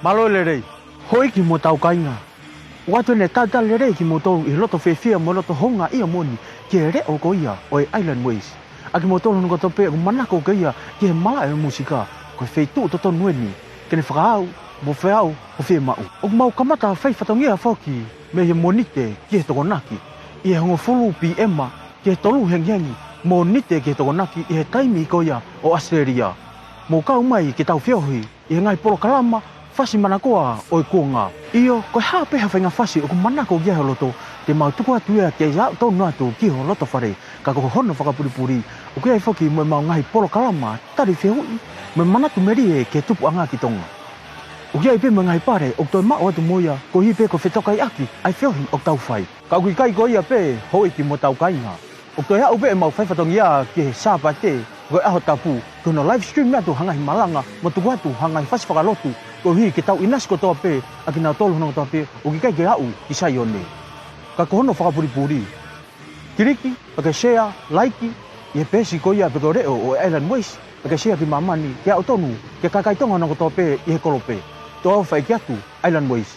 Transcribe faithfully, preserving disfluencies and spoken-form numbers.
Mālō e lelei, houʻeiki mo e tau kāinga. ʻOatu ʻene talitali lelei kimoutolu ʻi he loto fiefia mo e loto houngaʻia moʻoni ki he leʻo ko ia ʻo e Island Ways. ʻA kimoutolu hono kotoa pē ʻoku manako ki ai ki he malaʻe ʻo e mūsika, ko e feituʻu totonu eni ke ne fakaʻau mo feau ho fiemaʻu. ʻOku mau kamata fai fatongia foki mei he Mōnite ki he Tokonaki, ʻi he hongofulu PM ki he tolu hengihengi, Mōnite ki he Tokonaki ʻi he taimi ko ia ʻo ʻAositelēlia. Mou kau mai ke tau feohi ʻi he ngaahi polokalama fasi manakoa ʻo e kuonga. ʻIo, ko e hā pē ha faʻahinga fasi ʻoku manako ki ai ho loto, te mau tuku atu ia ke aʻu tonu atu ki ho loto fale. Ka ko hono fakapulipuli, ʻoku ʻi ai foki mo ʻemau ngaahi polokalama tali fehuʻi mo e manatu melie ki he tupuʻanga ki Tonga. ʻOku ʻi ai pē mo e ngaahi pale ʻoku toe maʻu atu mo ia koeʻuhi pē ko e fetokaiʻaki ʻa e feohi ʻoku tau fai. Ka ʻoku ʻikai ko ia pē, houʻeiki mo e tau kāinga. ʻOku toe aʻu pē ʻemau fai fatongia ki he Sāpate, ko e ʻaho tapu, ki hono live stream atu ha ngaahi malanga mo tuku atu ha ngaahi fasi fakalotu, koeʻuhi ke tau ʻinasi kotoa pē ʻa kinautolu hono kotoa pē ʻoku ʻikai ke aʻu ki Saione. Ka ko hono fakapulipuli, kiliki, pea ke share, like, ʻi he peesi ko ia pe ko e leʻo ʻo e Island Ways, pea ke share ki māmani, ke aʻu tonu ki he kakai Tonga hono kotoa pē ʻi he kolope. Tau fai ki atu, Island Ways.